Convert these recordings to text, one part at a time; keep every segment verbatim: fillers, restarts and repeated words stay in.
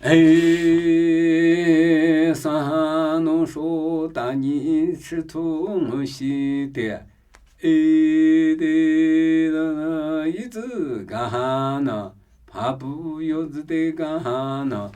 E, sanha no sho tanyi chithu ngohshi te. E, te, da, da, izi gaha na, papu yozi te gaha na,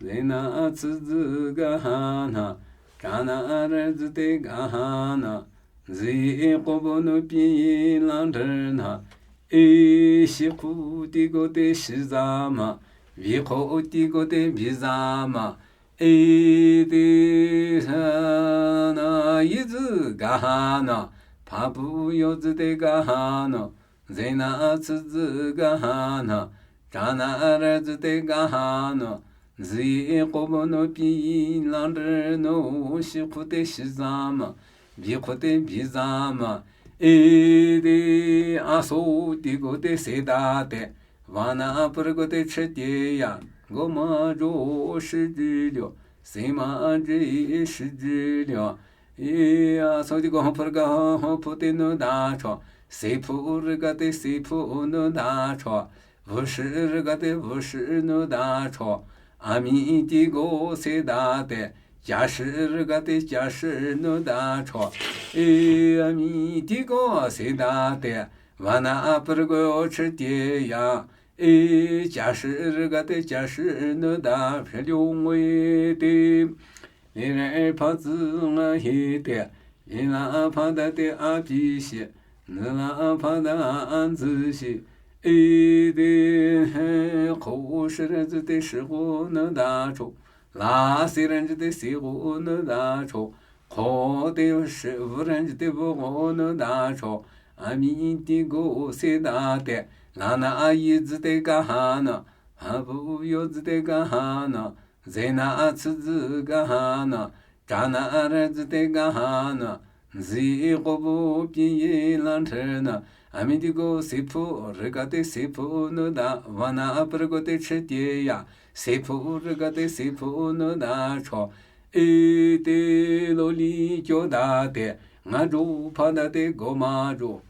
zena atsüzi gaha na, chana arüzi te gaha na, zi kobo no pi langdrü na, e, shikhu tigo te shizama, vikhu tigo te bizama, e, te, sa, na, izi gaha na, papu yozi te gaha na, zena atsüzi gaha na, chana arüzi te gaha na, zi kobo no pi langdrü no, shikhu te shizama, vikhu te bizama, e, te, aso tigo te seda te, vana apurgo te chete ya, goma jo shiji lyo, sema ji shiji lyo, e, aso tigo purga ho pute no da cho, sepu rga te sepu no da cho, vushi rga te vushi no da cho, ami tigo seda te, jashi rga te jashi no da cho, e, ami tigo seda te, vana apurgo chete ya, e, jashi rga te jashi no da phelyo ngwe te, lire phazi nga he te, lila phada te api shi, nila phada anzi shi, e, te, he, kho shirezi te shigo no da cho, la sirezi te sigo no da cho, kho te shi, vurezi te vugo no da cho, ami tigo seda te, lana ayizi te gaha na, habu yozi te gaha na, zena atsüzi gaha na, chana arüzi te gaha na, zi kobo pi langdrü na, ami tigo sepu rga te sepu no da, vana apurgo te chete ya, sepu rga te sepu no da cho, e, te, loli kyo da te, nga jo phada te goma jo,